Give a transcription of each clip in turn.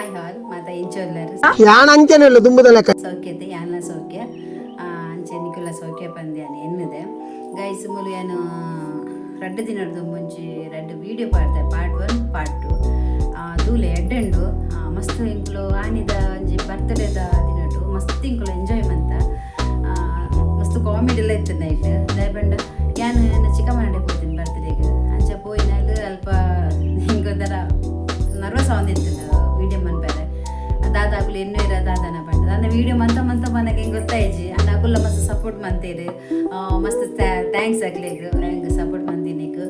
Hi hall ಮಾತ ಇಂಚೊಲ್ಲರ್. ಯಾನ್ ಅಂಚನೆ ದುಂಬುದ ಲೆಕ್ಕ. ಸೌಖ್ಯತೆ, ಯಾನ್ಲ ಸೌಖ್ಯ. ಅಂಚೆ ನಿಕುಲ ಸೌಖ್ಯ ಪಂದ್ಯಾನ ಎನ್ನುದೆ. ಗೈಸ್, ಮೂಲು ಯಾನು ರಡ್ಡ್ ದಿನರ್ದು ಮುಂಚಿ ರಡ್ಡ್ ವೀಡಿಯೋ ಪಾಡ್ದೆ, ಪಾರ್ಟ್ 1, ಪಾರ್ಟ್ 2. ತೂಲೆ, ಎಡ್ಡೆಂಡು. ಮಸ್ತ್ ಇಂಕುಲು ಆನಿದ ಒಂಜಿ ಬರ್ತ್ಡೇದ ದಿನಟು ಮಸ್ತ್ ಇಂಕುಲು ಎಂಜಾಯ್ ಮಂತ. ಮಸ್ತ್ ಕಾಮಿಡಿ ಎಲ್ಲ ಇತ್ತು ನೈಟ್. ದಾಯೆ ಯಾನ್ ಎನ್ನ ಚಿಕ್ಕಮ್ಮನಡೆ ಪೋತೀನಿ ಬರ್ತ್ಡೇಗ್. ಅಂಚ ಪೋಯಿನಾಲ್ ಅಲ್ಪ ಹಿಂಗೊಂಥರ ನರ್ವಸ್ ಆವೊಂದಿತ್ತು ವೀಡಿಯೋ ಮನ್ಪೆರೆ. ದಾದ ಅಕುಲು ಎನ್ನುವೆರ ದಾದನ ಪಂಡ ನನ್ನ ವೀಡಿಯೋ ಮಂತ ಮಂತ ಮನಗೆ ಹಿಂಗೆ ಗೊತ್ತಾಯ್ಜಿ. ಅಂಡ್ ಅಕುಲ್ಲ ಮಸ್ತ್ ಸಪೋರ್ಟ್ ಮಂತೇರು. ಮಸ್ತ್ thanks ಅಕ್ಲೆಗ್ ಹೆಂಗೆ ಸಪೋರ್ಟ್ ಮಂದಿನಿಕ್.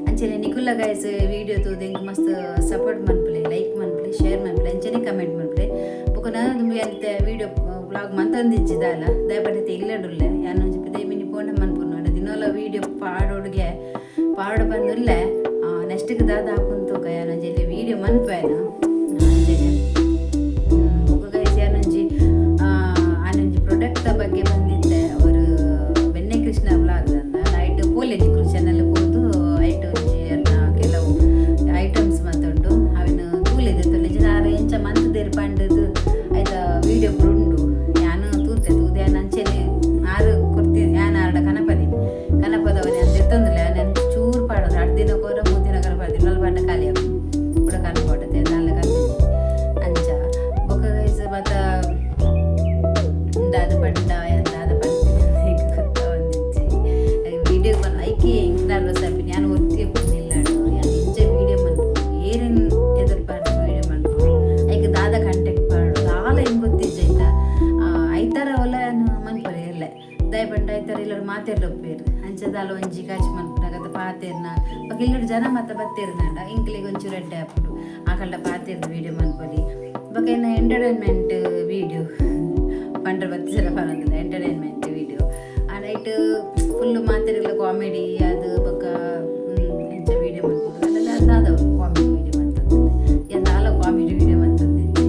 ಅಂಚನೆ ನಿಕುಲ್ಲ ಗೈಸ್, ವೀಡಿಯೋ ತೂದು ಎಂಕ್ ಮಸ್ತ್ ಸಪೋರ್ಟ್ ಮನ್ಪುಲೆ, ಲೈಕ್ ಮನ್ಪುಲೆ, ಶೇರ್ ಮನ್ಪುಲೆ, ಅಂಚನೆ ಕಮೆಂಟ್ ಮನ್ಪುಲೆ. ಬೊಕ ನಾನು ಎಂತ ವೀಡಿಯೋ ವ್ಲಾಗ್ ಮಂತೊಂದಿಜ್ಜಿ ದಾಲ. ದಯಪಂಡ ಇಲ್ಲಡುಲ್ಲೆ. ಯಾನ್ ಒಂಜಿ ಪಿದೈ ಮಿನಿ ಪೋಂಡ ಮನ್ಪುನು. ಅಂಡ ದಿನೋಲ ವೀಡಿಯೋ ಪಾಡೋಡುಗೆ ಪಾಡು ಬಂದುಲ್ಲೆ. ನೆಕ್ಸ್ಟ್ಗೆ ದಾದ ಆಪುಂತು ಯಾನ್ ಒಂಜಿ ಇಲ್ಲಿ ವೀಡಿಯೋ ಮನ್ಪೇನು. ಅಂಚನೆ ಬೊಕ ಗೈಸ್, ಯಾನೊಂಜಿ ಆನೊಂಜಿ ಪ್ರಾಡಕ್ಟ್ ಬಗ್ಗೆ ಬಂದಿದ್ದೆ. ಅವರು ಬೆನ್ನೆ ಕೃಷ್ಣ ವ್ಲಾಗ್ ಅಂದ ನೈಟ್ ಪೋಲೆ. ನಿಕುಲು ಚಾನಲ್ ಪೋದು ಐಟ್ ಒಂಜಿ ಎನ್ನ ಕೆಲವು ಐಟಮ್ಸ್ ಮಾತುಂಡು, ಅವಿನ ತೂಲೆದೆ ತೊಲೆ ಜನ. ಆರು ಎಂಚ ಮಂತದೇರು ಪಂಡದು ಐತ ವೀಡಿಯೋ ಪೂರ ಉಂಡು. ಯಾನು ತೂತೆ ತೂದೆ ಯಾನ್ ಅಂಚೆನೆ ಆರು ಕೊರ್ತಿ. ಯಾನ್ ಆರ್ಡ ಕನಪದಿ ಕನಪದವನೆ ಅಂತ ಎತ್ತೊಂದಿಲ್ಲ. ಯಾನ್ ಚೂರು ಪಾಡೋದು 2 ದಿನ ಕೋರ 3 ದಿನ ಕೋರ ಪಾಡ್ದು ನಲ್ ಪಾಡ ಖಾಲಿ ಆಪುಂಡು. ಪೂರ ಕನಪೋಟತೆ ದಾಲ ಕಲ್ತಿಜಿ. ಅಂಚ ಬೊಕ ಗೈಸ್, ಮಾತ ದಾದ ಪಂಡ ದಾದ ಪಂಡ ಗೊತ್ತಾವಂದಿಜ್ಜಿ. ವೀಡಿಯೋ ಬಂದು ಐಕೆ ಹೆಂಗ್ ನರ್ವಸ್ ಆಪಿನಿ. ಯಾನ್ ಒತ್ತಿ ನಿಲ್ಲಾಡು. ಯಾನ್ ಇಂಚ ವೀಡಿಯೋ ಮನ್ಪು, ಏರೆನ್ ಎದುರು ಪಾಡ್ದು ವೀಡಿಯೋ ಮನ್ಪು, ಐಕ್ ದಾದ ಕಂಟೆಂಟ್ ಪಾಡು ದಾಲ ಹೆಂಗ್ ಗೊತ್ತಿಜ್ಜಿ ಆಯ್ತಾ. ಐತಾರ ಒಲ ಯಾನ್ ಮನ್ಪರೆ ಎಲ್ಲ. ದಾಯ ಪಂಡ ಐತಾರ ಇಲ್ಲಡ್ ಮಾತೆರ್ಲ ಒಪ್ಪೇರು. ಅಂಚ ದಾಲ ಒಂಜಿ ಕಾಚಿ ಮನ್ಪುನಾಗ ಪಾತೆರ್ನ. ಬೊಕ ಇಲ್ಲಡ್ ಜನ ಮಾತ ಬತ್ತೇರ್ನಾಂಡ ಇಂಕ್ಲೆಗ್ ಒಂಚೂರು ಎಡ್ಡೆ ಆಪುಂಡು. ಆಕಲ್ಡ ಪಾತೆರ್ದು ವೀಡಿಯೋ ಮನ್ಪೊಲಿ. ಬೊಕ ಇನ್ನ ಎಂಟರ್ಟೈನ್ಮೆಂಟ್ ವೀಡಿಯೋ ಪಂಡ್ರ ಬತ್ತಿ ಜನ ಪನೊಂದಿಲ್ಲ. ಎಂಟರ್ಟೈನ್ಮೆಂಟ್ ವೀಡಿಯೋ ಆ ನೈಟ್ ಫುಲ್ ಮಾತೆರ್ಲ ಕಾಮಿಡಿ ಅದು. ಬೊಕ ಎಂಚ ವೀಡಿಯೋ ಮನ್ಪುದು ಅದೆಲ್ಲ ದಾದ ಕಾಮಿಡಿ ವೀಡಿಯೋ ಮಂತಂದಿಲ್ಲ. ದಾಲ ಕಾಮಿಡಿ ವೀಡಿಯೋ ಮಂತಂದಿಜ್ಜಿ.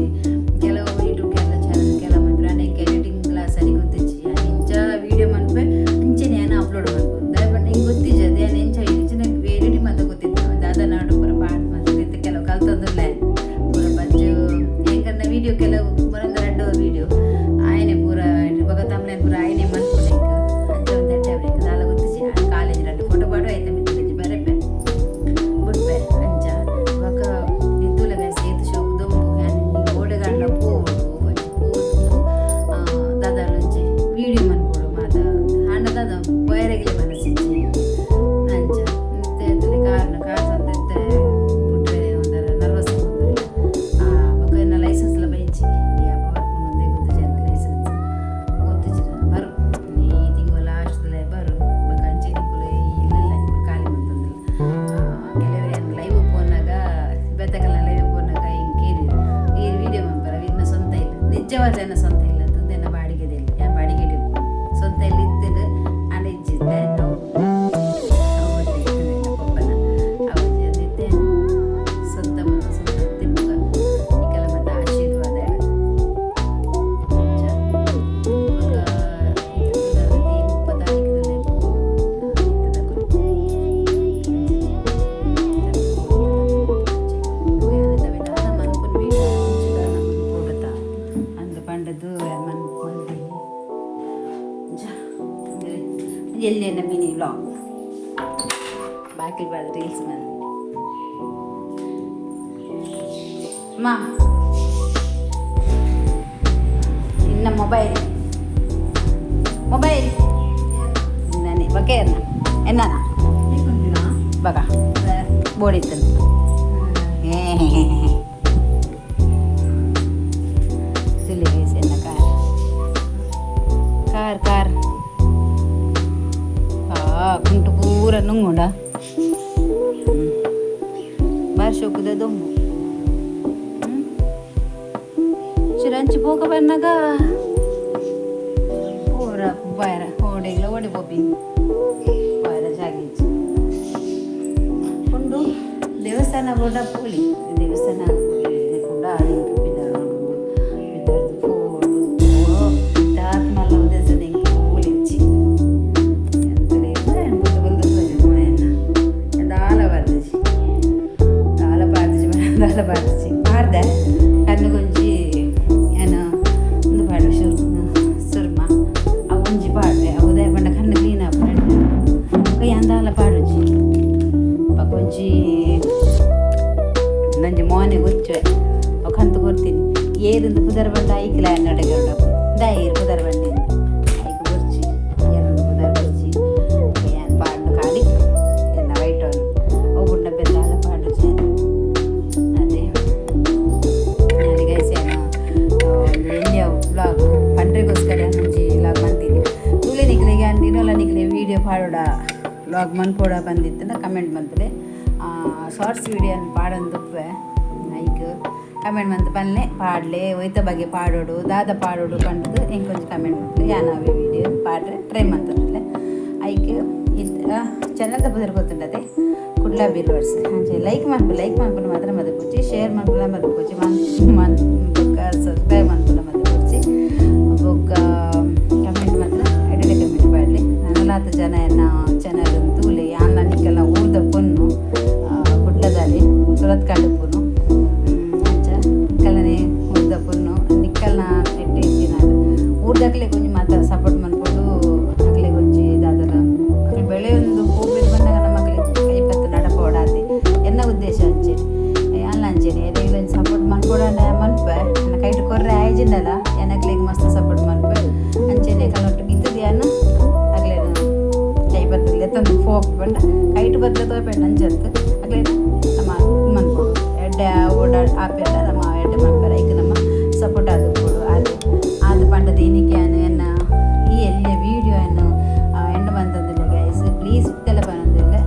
ಕೆಲವು ಯೂಟ್ಯೂಬ್ ಕೆಲ ಚಾನಲ್ ಕೆಲವು ಮನ್ಪುನ ಎಂಕ್ ಎಡಿಟಿಂಗ್ ಸರಿ ಗೊತ್ತಿಜ್ಜಿ. ಯಾನ್ ಇಂಚ ವೀಡಿಯೋ ಮನ್ಪೆ, ಅಂಚೆನೆ ಯಾನ್ ಅಪ್ಲೋಡ್ ಮನ್ಪುದು. ದಾಯೆ ಪಂಡ ಎಂಕ್ ಗೊತ್ತಿಜ್ಜಿ ಅದು ಯಾನ್ ಎಂಚ ಇಂಚಿನ ಎಡಿಟಿಂಗ್ ಮಾತ ಗೊತ್ತಿತ್ತು. ದಾದ ನಾಡು ಪೂರ ಪಾಡ್ ಮಂತುದು ಇತ್ತೆ ಕೆಲವು ಕಲ್ತೊಂದುಲ್ಲೆ ಪೂರ ಬಂಜು. ಎಂಕನ್ನ ವೀಡಿಯೋ ಕೆಲವು ಬರೊಂದು ರಡ್ಡ್ ವೀಡಿಯೋ ಆಯನೆ ಪೂರ. ಬೊಕ ತಮ್ಲೆನ್ ಪೂರ ಆಯನೆ ಮನ್ಪುನು ಎಂಕ್. ಅಂಚ ಒಂಜಿ ಎಡ್ಡೆ ಎಂಕ್ ದಾಲ ಗೊತ್ತಿಜ್ಜಿ. ಕಾಲೇಜ್ ರಡ್ಡ್ ಫೋಟೋ ಪಾಡು ಐತ ಮಿತ್ತ್ ಒಂಜಿ ಬರೆಪೆ ಬುಡ್ಪೆ ಅಂಚ. ಬೊಕ ಇತ್ತುಲ ಗೈಸ್, ಏತ್ ಶೋಕು ದೊಂಬು. ಯಾನ್ ಓಡೆಗಾಂಡ್ಲ ಪೋವೊಡು. ಒಂಜಿ ಪೋದು ದಾದಾಲ ಒಂಜಿ ವೀಡಿಯೋ ಮನ್ಪೊಡು ಮಾತ. ಆಂಡ ದಾದ ಪೋಯರೆಗ್ಲೆ ಮನಸ್ಸಿಜ್ಜಿ ಅಂಚ. ಇತ್ತೆ ತೂಲೆ ಕಾರ್ನ ಕಾರ್ ಇತ್ತೆ ಬುಡ್ರೆ ಒಂಥರ ನರ್ವಸ್. ಬೊಕ ಎನ್ನ ಲೈಸೆನ್ಸ್ ಲ ಬೈಜಿ. ಯಾಪ ಬರ್ಪುಂಡು ಅಂದೇ ಗೊತ್ತಿಜ್ಜಿ. ಎನ್ನ ಲೈಸೆನ್ಸ್ ಗೊತ್ತಿಜ್ಜಿ. ಬರು, ಈ ತಿಂಗಳು ಲಾಸ್ಟ್ ಬರು. ಬೊಕ ಅಂಚೆ ನಿಕುಲು ಇಲ್ಲ ಖಾಲಿ ಮಂತೊಂದಿಲ್ಲ. ಕೆಲವರು ಏನು ಲೈವ್ ಪೋನಾಗ, ಬೆತ್ತಕಲ್ಲ ಲೈವ್ ಪೋನಾಗ ಹಿಂಗೆ ಈ ವಿಡಿಯೋ ಮನ್ಪರ. ಇನ್ನ ಸ್ವಂತ ಇಲ್ಲ, ನಿಜವಾದ ಎನ್ನ ಸ್ವಂತ ಇಲ್ಲ. ತುಂದೆನ್ನ ಬಾಡಿಗೆದಿಲ್ಲ. ಯಾ ಬಾಡಿಗೆ ಸ್ವಂತ ಇಲ್ಲಿ ಇತ್ತಿದ್ದು ಆಂಡ ಇಜ್ಜಿದ್ದೆ. ಅವು ಅವು ಪಪ್ಪನ ಅವು ಇತ್ತೆ ಸ್ವಂತ ಸ್ವಂತ ತಿಪ್ಪುಗ. ನಿಕಲ ಮತ್ತೆ ಆಶೀರ್ವಾದ. ಬೊಕ 30 ತಾರೀಕಿದಲ್ಲಿ ಇತ್ತದಕುಲು. ಮನ್ಪುನ ವೀಡಿಯೋ ಮನ್ಪೊಡುತ್ತ ಅಂದ್ ಪಂಡದು ಮನ್ ಮಲ್ದಿನಿ. ಎಲ್ಲೇನ ಮಿನಿ ವ್ಲಾಗ್ ಬಾಕಿ ಬಾದ ರೀಲ್ಸ್ ಮಂದಿ. ಮಾ ಇನ್ನ ಮೊಬೈಲ್ ಮೊಬೈಲ್ ನಾನೇ ಬಗೆ ಎನ್ನ ಬಗ ಬೋಡಿತ್ತು. ಸಿಲಿಗೇಸ್ ಎನ್ನ ಕಾರ್ ಕಾರ್ ಕಾರ್. ಆ ಕುಂಟು ಪೂರ ನುಂಗುಂಡ. ಬಾರಿ ಶೋಕುದ ದೊಂಬು. ಚಿರಂಚಿ ಪೋಕ ಬನ್ನಾಗ ಪೂರ ಬಾಯರ ಓಡೆಗ್ಲ ಓಡಿ ಪೋಪಿ ಬಾಯರ ಜಾಗಿಜ್ಜಿ ಉಂಡು. ದೇವಸ್ಥಾನ ಕೂಡ ಪೋಲಿ. ದೇವಸ್ಥಾನ ಕೂಡ ಪಿದರುಡು ಪಿದರ್ದು ಪೋಡು ತಾತ್ ಮಲ್ಲ ಉದ್ದೇಶ ಎಂಕ್ ಪೋಲಿಜ್ಜಿ. ದಾಲ ಬರ್ದಿಜಿ, ದಾಲ ಪಾರ್ದಿಜಿ, ದಾಲ ಪಾರ್ದಿಜಿ ಪಾರ್ದೆ ಕಣ್ಣು. ಹಂಚುವೆ ಕಂತು ಕೊರ್ತೀನಿ. ಏರಿಂದು ಪುದರ್ ಬಂಡ ಐಕ್ಲ ಎನ್ನಡೆಗೆ ದಾಯ ಏರು ಪುದರ್ ಬಂಡಿ ಐಕ್ ಬೊರ್ಚಿ, ಏರೊಂದು ಪುದರ್ ಬೊರ್ಚಿ. ಯಾನ್ ಪಾಡ್ಡು ಕಾಡಿ ಎನ್ನ ವೈಟ್ ಅವು ಬುಡ್ನ ಬೆದ್ದಾಲ ಪಾಡು. ಅದೇ ನಾನು ಗೈಸ್, ಏನು ಒಂದು ಎಲ್ಲಿಯ ವ್ಲಾಗ್ ಪಂಡ್ರೆಗೋಸ್ಕರ ಒಂಜಿ ವ್ಲಾಗ್ ಮಂತೀನಿ. ತೂಲೆ ನಿಕ್ಲೆಗೆ ದಿನೋಲ ನಿಕ್ಲೆ ವೀಡಿಯೋ ಪಾಡೋಡ, ವ್ಲಾಗ್ ಮನ್ಪೋಡ ಬಂದಿತ್ತು ಕಮೆಂಟ್ ಮಂತಲೆ. ಶಾರ್ಟ್ಸ್ ವೀಡಿಯೋ ಪಾಡೊಂದುಪ್ಪೆ, ಐಕ್ ಕಮೆಂಟ್ ಮಂತ್ ಪನ್ಲೆ. ಪಾಡ್ಲೆ, ಒಯ್ತ ಬಗ್ಗೆ ಪಾಡೋಡು, ದಾದ ಪಾಡೋಡು ಪಂಡದು ಎಂಕೊಂಚ ಕಮೆಂಟ್ ಮಂತ್ಲೆ. ಯಾನ್ ಅವೇ ವೀಡಿಯೋ ಪಾಡ್ರೆ ಟ್ರೈ ಮಂತೊಂದುಲ್ಲೆ. ಐಕ್ ಇತ್ ಚಾನಲ್ದ ಪುದರ್ ಗೊತ್ತುಂಡತೆ, ಕುಡ್ಲ ಬಿಲ್ವರ್ಸ್. ಅಂಚೆ ಲೈಕ್ ಮನ್ಪು, ಲೈಕ್ ಮನ್ಪುನ ಮಾತ್ರ ಮದಪೊಚ್ಚಿ, ಶೇರ್ ಮನ್ಪುನ ಮದಪೊಚ್ಚಿ, ಮನ್ ಮನ್ ಬೊಕ್ಕ ಸಬ್ಸ್ಕ್ರೈಬ್ ಮನ್ಪುನ ಮದಪೊಚ್ಚಿ. ಬೊಕ್ಕ ಕಮೆಂಟ್ ಮಾತ್ರ ಎಡ್ಡೆ ಕಮೆಂಟ್ ಪಾಡ್ಲೆ. ನನಲಾತ ಜನ ಎನ್ನ ಚಾನಲ್ ತೂಲೆ. ಯಾನ್ ನಿಕ್ಕೆಲ್ಲ ಊರ್ದ ಪೊನ್ನು, ಕುಡ್ಲದಾಲಿ ಸುರತ್ಕಲ್ ಪೊನ್ನು. ಅಂಚ ನಿಕ್ಕಲ್ಲನೆ ಊರ್ದ ಪೊನ್ನು, ನಿಕ್ಕಲ್ನ ಎಡ್ಡೆ ಇತ್ತಿನಾಲ್. ಊರ್ದಕ್ಲೆ ಒಂಜಿ ಮಾತ ಸಪೋರ್ಟ್ ಮನ್ಪೊಡು. ಅಕ್ಲೆಗ್ ಒಂಜಿ ದಾದಲ ಅಕ್ಲು ಬೆಳೆಯೊಂದು ಪೋಪೆರ್ ಬಂದಾಗ ನಮ್ಮಕ್ಲೆ ಕೈ ಪತ್ತು ನಡಪೋಡಾತೆ, ಎನ್ನ ಉದ್ದೇಶ ಅಂಚೆ. ಅಲ್ಲ, ಅಂಚೆನೆ ಎರೆಗ್ ಒಂಜಿ ಸಪೋರ್ಟ್ ಮನ್ಪೊಡಂಡ ಮನ್ಪೆ. ಎನ್ನ ಕೈಟ್ ಕೊರ್ರೆ ಆಯ್ಜಿಂಡಲ ಎನಕ್ಲೆಗ್ ಮಸ್ತ್ ಸಪೋರ್ಟ್ ಮನ್ಪೆ. ಅಂಚೆನೆ ಕಲೊಟ್ಟು ಇತ್ತದ ಯಾನ್ ಅಕ್ಲೆನ ಕೈ ಪತ್ತು ಲೆತ್ತೊಂದು ಪೋಪೆ ಪಂಡ ಕೈಟ್ ಬತ್ತಲೆ ತೋಪೆಂಡ ಅಂಚತ್ತು ಅಕ್ಲೆನ ನಮ್ಮ ಮನ್ಪೊಡು. ಎಡ್ಡೆ ಓಡ ಆಪೆಂಡ ನಮ್ಮ ಎಡ್ಡೆ ಮನ್ಪೆರೆ ಐಕ್ ನಮ್ಮ ಸಪೋರ್ಟ್ ಆದುಪ್ಪೊಡು. ಅದು ಅದು ಪಂಡದ ಇನಿಕ್ ಯಾನ್ ಎನ್ನ ಈ ಎಲ್ಯ ವೀಡಿಯೋ ಅನ್ನು ಎಂಡ್ ಮಂತೊಂದುಲ್ಲೆ ಗೈಸ್. ಪ್ಲೀಸ್, ಇತ್ತೆಲ ಪನೊಂದುಲ್ಲೆ,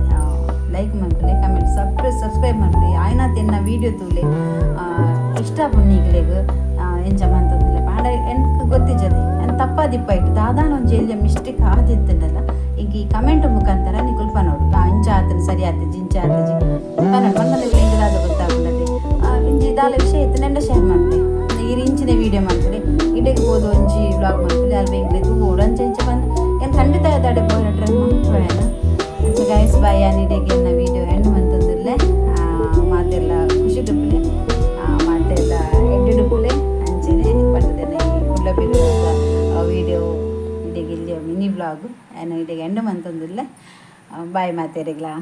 ಲೈಕ್ ಮನ್ಪುಲೆ, ಕಮೆಂಟ್, ಸಬ್ಸ್ಕ್ರೈಬ್ ಸಬ್ಸ್ಕ್ರೈಬ್ ಮನ್ಪುಲೆ. ಆಯ್ನಾತ್ ಎನ್ನ ವೀಡಿಯೋ ತೂಲೆ. ಇಷ್ಟ ಆಪುಂಡು ನಿಕ್ಲೆಗ್ ಎಂಚ ಮಂತೊಂದುಲ್ಲೆ ಪಂಡ ಎಂಕ್ ಗೊತ್ತಿಜ್ಜದೆ. ಯಾನ್ ತಪ್ಪಾದಿಪ್ಪ ಇಟ್ಟು ದಾದಾನ ಒಂಜಿ ಎಲ್ಯ ಮಿಸ್ಟೇಕ್ ಆದಿತ್ತುಂಡಲ ಎಂಕ್ ಈ ಕಮೆಂಟ್ ಮುಖಾಂತರ ನಿಕುಲು ಪನೊಡು. ಇಂಚ ಆತುಂಡು, ಸರಿ ಆತಿಜಿ, ಇಂಚ ಆತಿಜಿ ಪನೊಡು. ಪಂಡ ಎಂಕ್ ದಾದ ಗೊತ್ತಾಪುಂಡತೆ. ಇಂಚಿ ದಾಲ ವಿಷಯ ಇತ್ತುಂಡ ಶೇರ್ ಮನ್ಪುಲೆ. ಈರ್ ಇಂಚಿನ ವೀಡಿಯೋ ಮನ್ಪುಲೆ, ಇಡೆಗ್ ಪೋದು ಒಂಜಿ ವ್ಲಾಗ್ ಮನ್ಪುಲೆ, ಅಲ್ಪ ಎಂಕ್ಲೆ ತೂವೊಡು, ಅಂಚ ಇಂಚ ಪಂದ್ ಯಾನ್ ಖಂಡಿತ ದಾಡೆ ಪೋಯೆರೆ ಟ್ರೈ ಮನ್ಪುವೆ. ಅಂಚ ಗೈಸ್, ಬಾಯ್. ಯಾನ್ ಇಡೆಗ್ ಎನ್ನ ವೀಡಿಯೋ ಎಂಡ್ ಮಂತೊಂದುಲ್ಲೆ. ಮಾತೆಲ್ಲ ಖುಷಿ ಡುಪ್ಪುಲೆ, ಮಾತೆಲ್ಲ ಎಡ್ಡೆ ಡುಪ್ಪುಲೆ. ಅಂಚೆನೆ ಪಂಡದೆನ ಈ ಕುಡ್ಲ ಬಿರುದ ವೀಡಿಯೋ ಇಡೆಗ್ ಇಲ್ಲಿ ಮಿನಿ ವ್ಲಾಗ್ ಯಾನ್ ಇಡೆಗ್ ಎಂಡ್ ಮಂತೊಂದುಲ್ಲೆ. ಬಾಯ್ ಮಾತೆರೆಗ್ಲಾ.